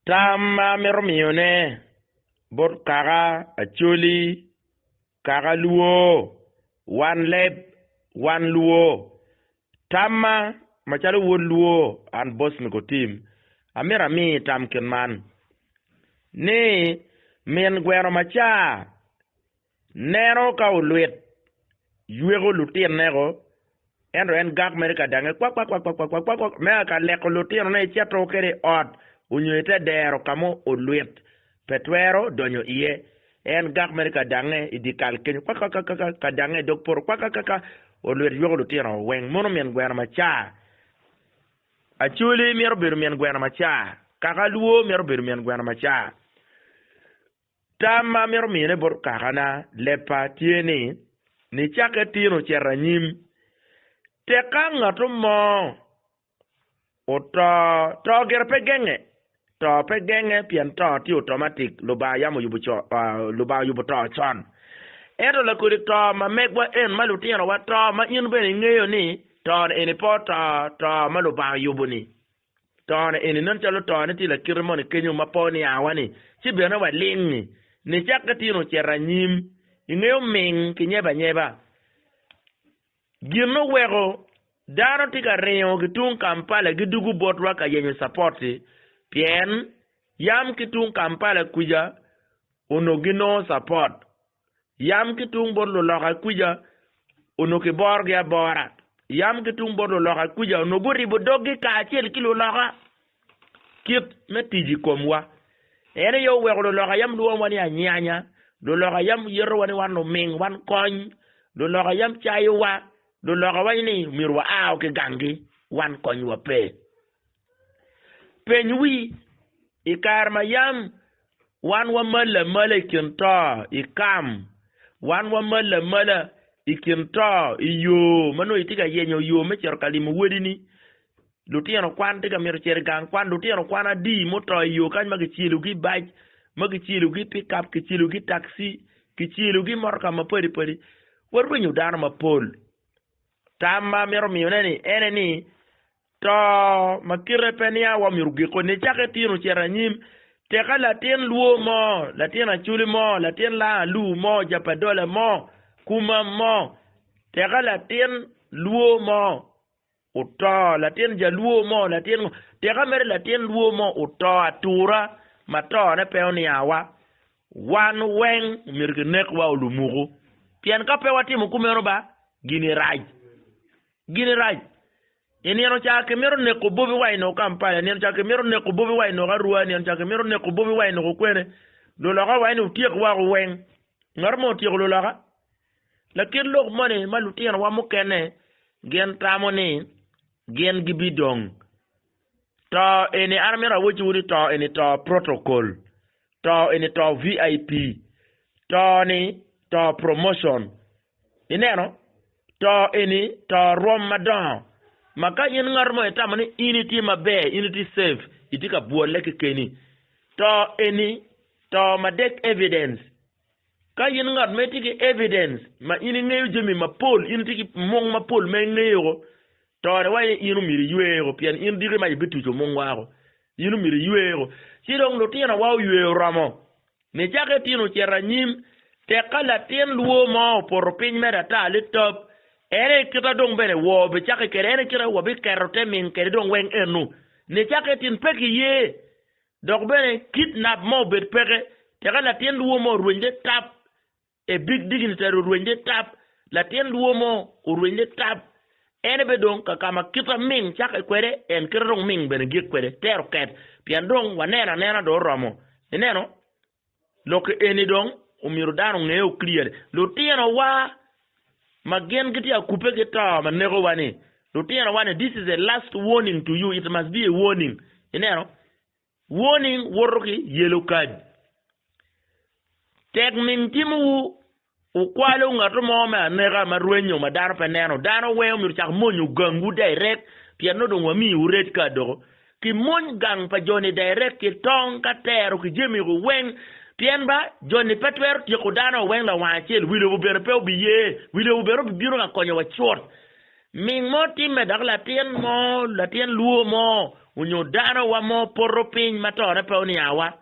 Tam ma amito miyone bot kaka Acholi, kaka Lwo, wan leb, wan Lwo. Tamma macalo wod Lwo an Bosmic Otim, amito ami tam kit man, ni min gweno macar Neno ka olwit yweko lutinne-ko, ento en gak mere ka dange kwakwakwakwakwakwa me a ka leko lutinone ecito kwede i ot onyo i te dero ka mo olwit pe twero donyo iye. En gak mere ka dange i dye kal kenyo kwakwakwakwa ka dange i dog poto kwakwakwakwa olwit yweko lutino weng. Mono min gweno macar. Acholi mito bedo min gweno macar. Kaka lwo mito bedo min gweno macar. Tam ma amito miyone bot kakana lebpa tye ni, nicakke tin ocito anyim, tekka ngatto mo oto, to gire pe genge, to pe genge pien to tye otomatik, Lubanga yam oyubo Lubanga oyubo to con. Ento lakodi to ma megwa en ma lutinowa to ma in bene ingeyo ni to-ni eni pe oto to ma Lubanga oyubo-ni. Tone eni nen calo tone tye lakite moni kenyo ma pe oniawa-ni, ci bene waling-ngi nicakke tin ocito anyim. Ingeyo ming ki nyebo anyeba. Gin oweko dano tye ka ringo ki tung Kampala gidugo botwa ka yenyo capot-ti pien yam ki tung Kampala kuca onongo ginongo capot. Yam ki tung bot luloka kuca onongo kiborogi abora. Yam ki tung bot luloka kuca onongo guribo doggi kacel ki luloka. Kit me tic i komwa en aye oweko luloka yam lwongowa ni anyanya, luloka yam yetowa ni wan luming, wan kony, luloka yam cayowa, luloka waco ni myero waa ki ganggi, wan konywa pe. Peny wi, i kare ma yam Wan wamale amala i kin to i kam, wan wamale amala i kin to i yo ma nongo itye ka yenyo yo me cito ka limo wadini. Lutino kwan tye ka mito cito i gang kwan, lutino kwan adi muto i yo kany ma kicelogi i bac, ma kicelogi i pikap, kicelogi i takci, kicelogi i motoka mapadi padi. Warwenyo dano mapol. Tam ma amito miyone ni ene ni To ma kite pe nia wa myero ogiko nicakke tin ocito anyim. Teka latin lwo mo, latin acoli mo, latin lang alur mo, japadola mo, kuma mo, teka latin lwo mo oto, latin jalwo mo, latin ngo, teka mere latin lwo mo oto atura ma tone pe onia wa, wan weng myero kinekwa olumuku. Pien ka pe watimo kumeno ba, gini rac. Gini rac. I nino ca kimito neko Bobi Wine o Kampala, i nino ca kimito neko Bobi Wine o Arua, i nino ca kimito neko Bobi Wine o kwene. Luloka waci ni wutyek woko weng. Ngat mo otyeko luloka? Lakit lok moni ma lutinowa mukene gin tamo ni gin gibidong. To eni an amito awocciwu ni to eni to protocol, to eni to VIP, to ni to promotion. Ineno? To eni to rwom madongo ma ka in ngat mo itamo ni in itye maber, in itye safe, itye ka bwolle kekeni. To eni to madek evidence. Ka in ngat ma itye ki evidence ma in ingeyo jami mapol, in itye ki mung mapol ma ingeyo, to-ni waco ni in omyero iywe pien in diki ma ibituco mung woko. In omyero iywe. Ci dong lutinowa oywe oromo. Nicakke tin ocito anyim, tek ka latin lwor mo opoto piny mere ata litop, en aye kita dong bene wor bicakke kwede, en aye kita wabiketo te ming kwede dong weng enu. Nicakke tin pe kiye, dok bene kidnap mo obed peke, tek ka latin lwor mo orweny litap, A big dignitary orweny litap, latin lwor mo orweny litap, en aye dong ka ka ma kita ming cakke kwede en kita dong ming bene gik kwede tero ket pien dong waneno anena dong oromo. Ineno lok eni dong omyero dano onge o clearly. Lutinowa ma gin gitye ka kubbe ki to ma nekowa ni, lutinowa ni this is a last warning to you, it must be a warning. Ineno? Warning woto ki yellow card. Tek ming timowu wukwalo ngato mo me aneka ma rwenyo ma dano pe neno. Dano weng omyero ocak monyo gangwu direct pien nongo dong wamiyowu red card doko. Ki mony gang pa joni direct ki tong ka tero ki jami gu weng pien ba joni pe twero tyeko dano weng lawang acel wi lobo bene pe obiye wi lobo bene obibino ka konyowa cut. Ming mo timme dok latin mo, latin lwo mo. onyo danowa mo poto piny ma tone pe oniawa,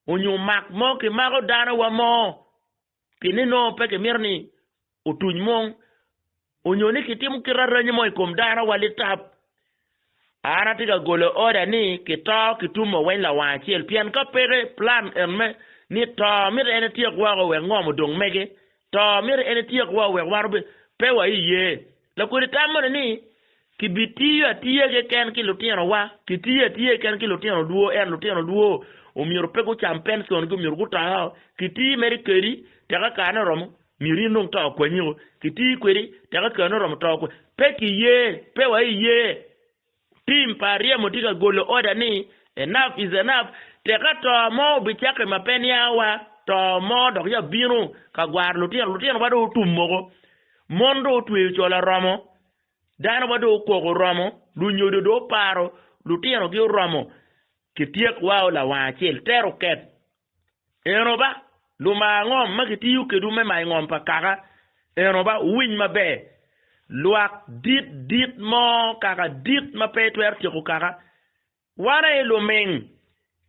onyo mak mo kimako danowa mo pi ni nongo pe kimito ni otuny mung, onyo ni kitimo kit aranyi mo i kom danowa litap. An atye ka golo oda ni kito kitumo weng lawang acel pien ka peke plan en me ni to mito en etyek woko wek ngom odong mege to mito en etyek woko wek wan obed pe wa iye. Lakodi tam moni ni kibitiyo atiya keken ki lutinowa kitiyo atiya keken ki lutino lwo ento lutino lwo omyero pe gucam pension gi omyero guto kiti mere kedi teka karene oromo Myero in dong to kwanyiko, kiti kwedi tek akane oromo to kwe. Pe kiye, pe wa iye. Tim pa aryemo tye ka golo oda ni enough is enough. Teka to mo obicakke ma pe niawa, to mo dok ya bino ka gwaro lutino, lutino wa dong otum moko. Mon dong otweyo col oromo, dano wa dong okoko oromo, lunyodo dong oparo lutino gi oromo. Kityek wao lawang acel, tero ket. Eno ba, lumar ngom ma gitiyo kedwu me mayo ngom pa kaka, eno ba, wuwiny maber, lwak dit dit mo, kaka dit ma pe twero tyeko kaka. Wan aye luming,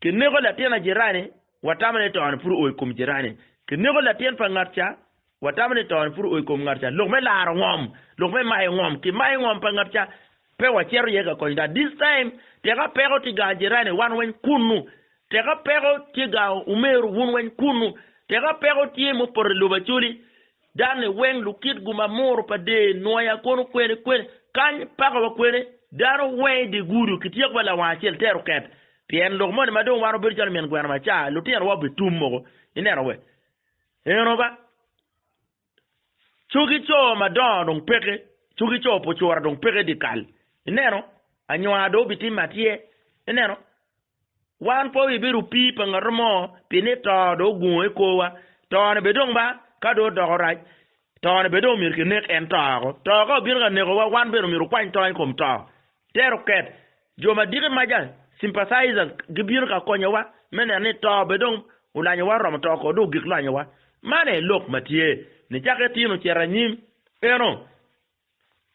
kineko latin a jirani, watamo ni tone pud oo i kom jirani. Kineko latin pa ngat ca, watamo ni tone pud oo i kom ngat ca. Lok me laro ngom, lok me mayo ngom, kimayo ngom pa ngat ca, pe wacito iye ka konyo dano. This time, teka peko tye gang jirani, wan weng kunnu. Teka peko tye gang omeru wun weng kunnu. Teka peko tye mupoto i lobo Acholi, dano-ni weng lukit gum amuru pa der nwoya kono kwene kwene kany pako wa kwene dano weng i dye gudo kityeko wa lawang acel tero ket pien lok moni ma dong wan wabedo calo min gweno macar lutino wa obitum mogo ineno we eno ba Cogi co madongo dong peke, cogi co pucura dong peke dyekal. Ineno? Anywar dong obitimme atyer. Ineno? Wan pe wabibedo opii pa ngat mo pi ni to dong ogungo i korwa. To-ni bene dong ba, ka dong odoko rac, to-ni bene dong omyero kinek en to woko. To ka obino ka nekowa, wan bene omyero wakwany to i kom to. Tero ket. Jo ma diki maca, sympathizers, gibino ka konyowa me neno ni to bene dong olanyowa oromo to ko dong ogik lonyowa. Man aye lok ma tye. Nicakke tin ocito anyim. Eno,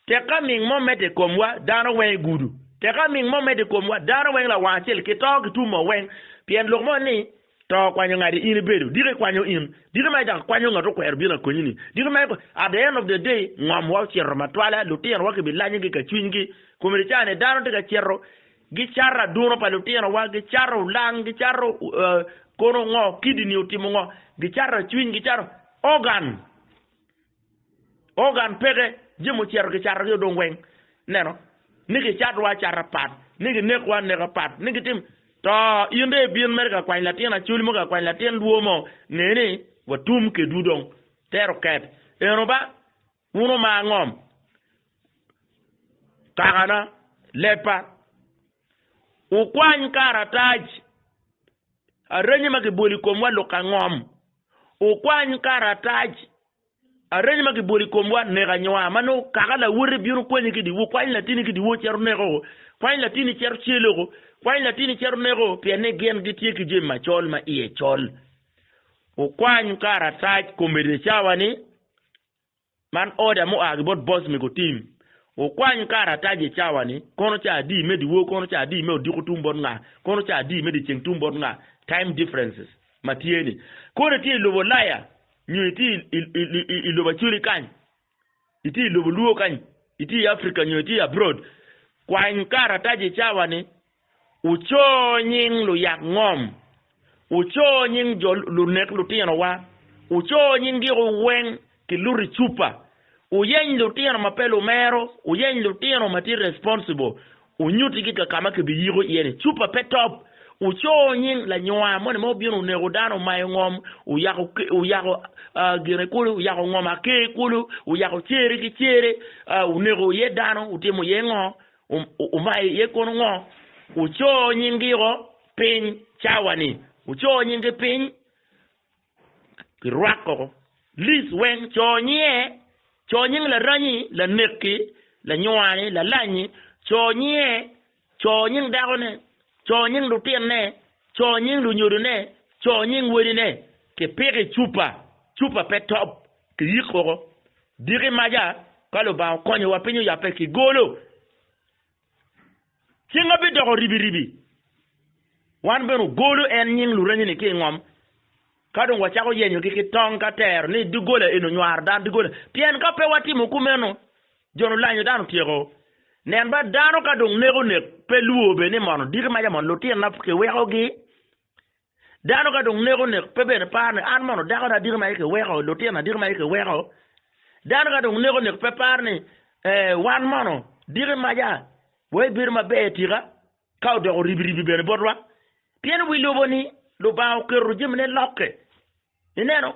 tek ka ming mo medde i komwa, dano weng i gudo. Tek ka ming mo medde i komwa, dano weng lawang acel ki to ki tum mo weng. Pien lok mo ni, To kwanyo ngati in ibedo, diki kwanyo in, diki ma dok kwanyo ngat okwero bino akonyi ni, diki ma at the end of the day ngom wa ocito matwala, lutino wa kibilanyo gi ka cwiny gi, komedi ca ni dano tye ka cito gicato aduno pa lutino wa, gicato olang, gicato kono ngo, kidney otimo ngo, gicato cwiny, gicato organ. Organ peke, jami ocito kicatogi odong weng. Ineno? Ni kicatwa acata pat, ni kinekwa aneka pat, ni kitim. To in dong ibin mere ka kwany latin acholi mo, ka kwany latin lwo mo, nge ni watum kedwu dong. Tero ket. Eno ba, wun wumar ngom? Kakana, lebpa. Wukwany karatac arenye ma kibolo i komwa lok ka ngom. Wukwany karatac arenye ma kibolo i komwa nek anywar ma nongo kaka lawoti bino kwanyi ki dyewor, kwany latini ki dyewor cito neko, kwany latini cito celo, kwany latini cito neko pien ni gin gitye ki jami macol ma iye col. Wukwany karatac kombeddi i cawa-ni. Man oda mua ki bot boss mego tim. Wukwany karatac i cawa ni, kono ca adi me dyewor, kono ca adi me odiko tung bot nga, kono ca adi me dyeceng tung bot nga, time differences ma tye ni. Kono itye i lobo Ulaya nyo itye i lobo Acholi kany, itye i lobo Luo kany, itye i Africa nyo itye abroad, kwany karatac i cawa ni, Wuco nying luyak ngom, wuco nying jo lunek lutinowa, wuco nyinggi-gu weng ki lut i cupa. Wuyeny lutino ma pe lumero, wuyeny lutino ma tye responsible, wunyutigi ka ka ma kibiyiko iye-ni. Cupa pe top. Wuco nying lanywar moni ma obino oneko dano, omayo ngom, oyako oyako gine kulu, oyako ngom aker kulu, oyako cere ki cere, oneko iye dano, otimo iye ngo? Wumayo iye kono ngo? Wuco nyinggi-o piny cawa-ni, wuco nyinggi piny, girwako lic weng, co nyinge, co nying laranyi, lanek-ki, lanywani, lalanyi, co nyinge, co nying dakone, co nying lutinne, co nying lunyodone, co nying wadine, kipiko i cupa, cupa pe top. Kiyik woko. Diki maca, ka Lubanga okonyowa piny oyabbe, kigolo. Cinga bidoko ribiribi. Wan bene ogolo en nying lurenyo-ni ki i ngom, ka dong wacako yenyogi ki tong ka tero ni doggola eni onywaro dano doggola. Pien ka pe watimo kumeno, jo-nu lanyo dano otyeko. Nen ba, dano ka dong neko nek, pe lwor bene ni mono diki maca mono lutinona kiwekogi. Dano ka dong neko nek, pe bene paro ni an mono dakona diki maca kiweko, lutinona diki maca kiweko. Dano ka dong neko nek, pe paro ni, ee, wan mono diki maca wabibedo maber tika. Ka odoko ribiribi bene botwa, pien wi lobo-ni Lubanga oketo jamine lokke. Ineno?